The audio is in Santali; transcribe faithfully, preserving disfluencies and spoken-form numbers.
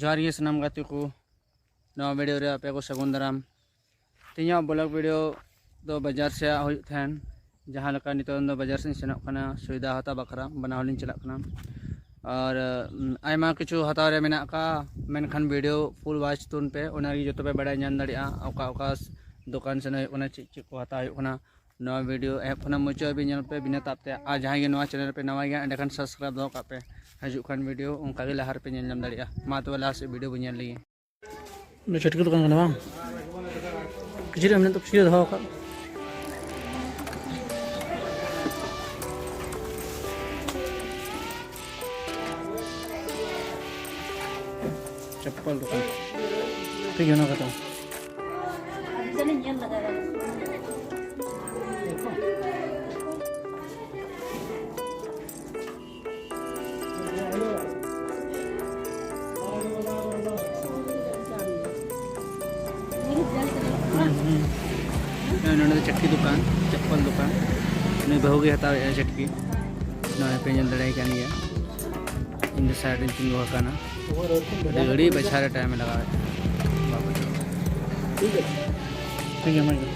ᱡᱚᱦᱟᱨ ᱜᱮ ᱥᱟᱱᱟᱢ ᱜᱟᱛᱮ ᱠᱚ, ᱱᱚᱣᱟ ᱵᱷᱤᱰᱤᱭᱳ ᱨᱮ ᱟᱯᱮ ᱠᱚ ᱥᱟᱹᱜᱩᱱ ᱫᱟᱨᱟᱢ᱾ ᱛᱮᱦᱮᱧᱟᱜ ᱵᱞᱚᱜ ᱵᱷᱤᱰᱤᱭᱳ ᱫᱚ ᱵᱟᱡᱟᱨ ᱥᱮᱫ ᱦᱩᱭᱩᱜ ᱛᱟᱦᱮᱱ, ᱡᱟᱦᱟᱸ ᱞᱮᱠᱟ ᱱᱤᱛᱚᱜ ᱫᱚ ᱵᱟᱡᱟᱨ ᱥᱮᱫ ᱤᱧ ᱥᱮᱱᱚᱜ ᱠᱟᱱᱟ, ᱥᱚᱭᱫᱟ ᱦᱟᱛᱟᱣ ᱵᱟᱠᱷᱨᱟ ᱵᱟᱱᱟ ᱦᱚᱲ ᱞᱤᱧ ᱪᱟᱞᱟᱜ ᱠᱟᱱᱟ᱾ ᱟᱨ ᱩᱢ, ᱟᱭᱢᱟ ᱠᱤᱪᱷᱩ ᱦᱟᱛᱟᱣ ᱨᱮ ᱢᱮᱱᱟᱜ ᱟᱠᱟᱫᱼᱟ, ᱢᱮᱱᱠᱷᱟᱱ ᱵᱷᱤᱰᱤᱭᱳ ᱯᱷᱩᱞ ᱣᱟᱪ ᱛᱩᱱ ᱯᱮ, ᱚᱱᱟ ᱨᱮᱜᱮ ᱡᱚᱛᱚ ᱯᱮ ᱵᱟᱲᱟᱭ ᱧᱟᱢ ᱫᱟᱲᱮᱭᱟᱜᱼᱟ ᱚᱠᱟ ᱚᱠᱟ ᱫᱚᱠᱟᱱ ᱥᱮᱱ ᱦᱩᱭᱩᱜ ᱠᱟᱱᱟ, ᱪᱮᱫ ᱪᱮᱫ ᱠᱚ ᱦᱟᱛᱟᱣ ᱦᱩᱭᱩᱜ ᱠᱟᱱᱟ᱾ ᱱᱚᱣᱟ ᱵᱷᱤᱰᱤᱭᱳ ᱮᱦᱚᱵ ᱠᱷᱚᱱᱟᱜ ᱢᱩᱪᱟᱹᱫ ᱦᱟᱹᱵᱤᱡ ᱧᱮᱞ ᱯᱮ ᱵᱤᱱᱟᱹ ᱛᱟᱵ ᱛᱮ᱾ ᱟᱨ ᱡᱟᱦᱟᱸᱭ ᱜᱮ ᱱᱚᱣᱟ ᱪᱮᱱᱮᱞ ᱨᱮᱯᱮ ᱱᱟᱣᱟ ᱜᱮᱭᱟ, ᱮᱸᱰᱮᱠᱷᱟᱱ ᱥᱟᱵᱥᱠᱨᱟᱭᱤᱵ ᱫᱚᱦᱚ ᱠᱟᱜ ᱯᱮ, ᱦᱤᱡᱩᱜ ᱠᱟᱱ ᱵᱷᱤᱰᱤᱭᱳ ᱚᱱᱠᱟ ᱜᱮ ᱞᱟᱦᱟ ᱨᱮᱯᱮ ᱧᱮᱞ ᱧᱟᱢ ᱫᱟᱲᱮᱭᱟᱜᱼᱟ᱾ ᱢᱟ ᱛᱚᱵᱮ ᱞᱟᱦᱟ ᱥᱮᱫ ᱵᱷᱤᱰᱤᱭᱳ ᱵᱚᱱ ᱧᱮᱞ ᱞᱮᱜᱮ᱾ ᱚᱸᱰᱮ ᱪᱷᱟᱹᱴᱠᱤ ᱫᱚᱠᱟᱱ ᱠᱟᱱᱟ ᱵᱟᱝ? ᱠᱤᱪᱨᱤᱡ ᱮᱢ ᱢᱮᱱ ᱫᱚ ᱠᱤᱪᱨᱤᱡ ᱫᱚᱦᱚ ᱟᱠᱟᱫ᱾ ᱪᱟᱯᱯᱚᱞ ᱫᱚᱠᱟᱱ᱾ ᱴᱷᱤᱠ ᱜᱮᱭᱟ, ᱚᱱᱟ ᱠᱟᱛᱷᱟ᱾ ᱦᱩᱸ, ᱦᱩᱸ᱾ ᱱᱚᱜᱼᱚᱭ ᱱᱚᱰᱮ ᱫᱚ ᱪᱟᱹᱴᱠᱤ ᱫᱚᱠᱟᱱ, ᱪᱟᱯᱯᱚᱞ ᱫᱚᱠᱟᱱ᱾ ᱱᱩᱭ ᱵᱟᱹᱦᱩ ᱜᱮ ᱦᱟᱛᱟᱣᱮᱫᱼᱟ ᱪᱟᱹᱴᱠᱤ᱾ ᱱᱚᱜᱼᱚᱭ ᱯᱮ ᱧᱮᱞ ᱫᱟᱲᱮᱭᱟᱭ ᱠᱟᱱ ᱜᱮᱭᱟ᱾ ᱤᱧ ᱫᱚ ᱥᱟᱭᱤᱰ ᱨᱤᱧ ᱛᱤᱸᱜᱩ ᱟᱠᱟᱱᱟ᱾ ᱟᱹᱰᱤ ᱜᱷᱟᱹᱲᱤᱡ ᱵᱟᱪᱷᱟᱣ ᱨᱮ ᱴᱟᱭᱤᱢ ᱮ ᱞᱟᱜᱟᱣᱮᱫᱼᱟ᱾ ᱴᱷᱤᱠ ᱜᱮᱭᱟ, ᱢᱟ ᱮᱱᱠᱷᱟᱱ᱾